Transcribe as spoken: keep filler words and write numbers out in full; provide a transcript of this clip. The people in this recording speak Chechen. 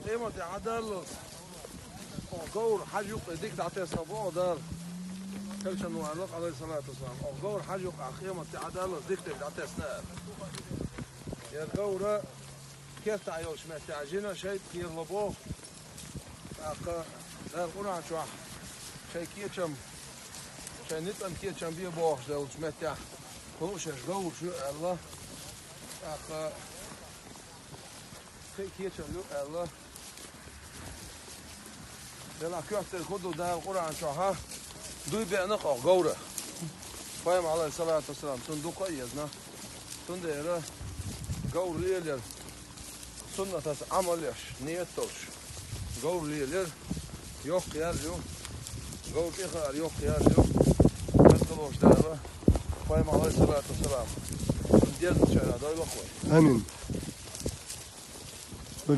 Къемат дийнахь Дала, оха говра хьажа юккъе дика дӀатесна боху Дала. Элчано аьлла, Ӏалайхиссалату вассалам, оха говра хьажа юккъе къемат дийнахь Дала дика дерг дӀатесна аьлла. Я говра кертахь йолчу меттехь жина шайтӀа кхерало боху. ТӀаккха Дала Къуръан чохь шайн кечам, шайн ницкъан кечам бе бохуш долчу меттехь, хӀун шаьш говраш ю аьлла. ТӀаккха кхин кечам ю аьлла. Делахь коьртера хӀун ду Дала Къуръан чохь, дуй беана кхо говра. Пайхамар, Ӏалайхиссалату вассалам, цунна дукха а езна. Цундела говр лелар суннатас Ӏамал еш, ниет долуш. Говр лелар йоккха ял ю. Говр тӀехаар йоккха ял ю. Метталош Дала, Пайхамар, Ӏалайхиссалату вассалам, дезначара дойла кхо. Амин.